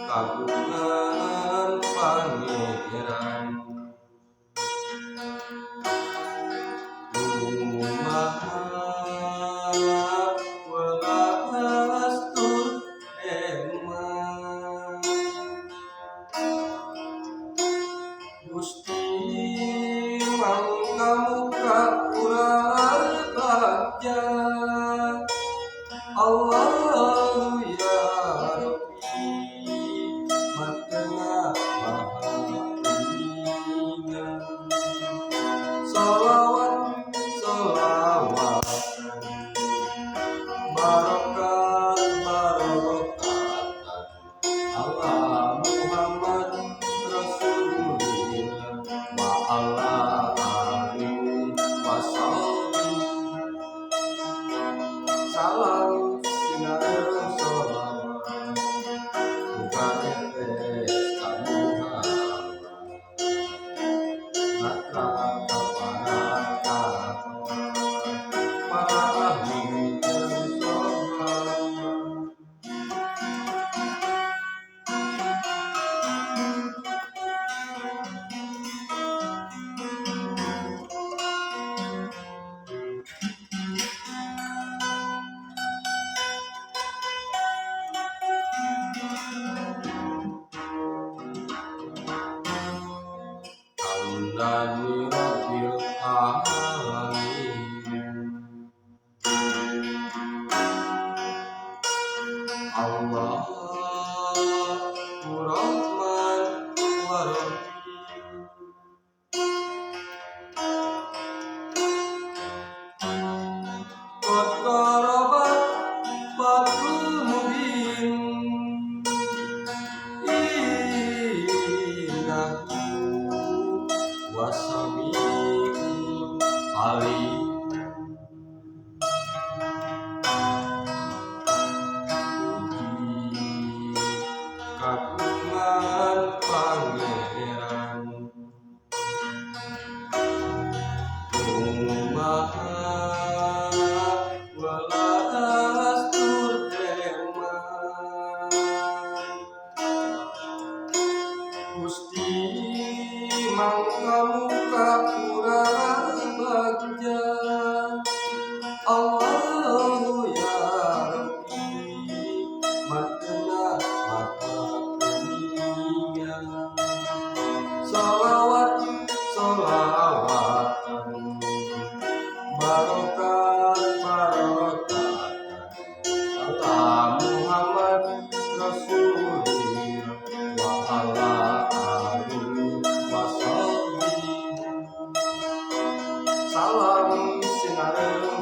Kagungan Pangeran Maha welas tur eman Gusti mangga muka urang bagja Allahu ya Rabbi Matena maha uninga. Salawat salawat barokat barokatan ala Muhammad Rasulillah wa ala alihi washabi. Salam sinareng sholawat muga netes ka Muhammad natra ka para kawan para ahli jeung sahabat. Hamdani Rabbil Alamin. Allahu Rahman wa Rahim. Qad qarabat fathul mubin. Innahu wasamiul alim. Puji kagungan Pangeran Nu Maha welas tur eman Gusti mangga muka urang bagja Allahu ya Rabbi Matena maha uninga. Salawat solawatan barokat barokatan ala Muhammad Rasulillah wa ala alihi washabi. Salam sinareng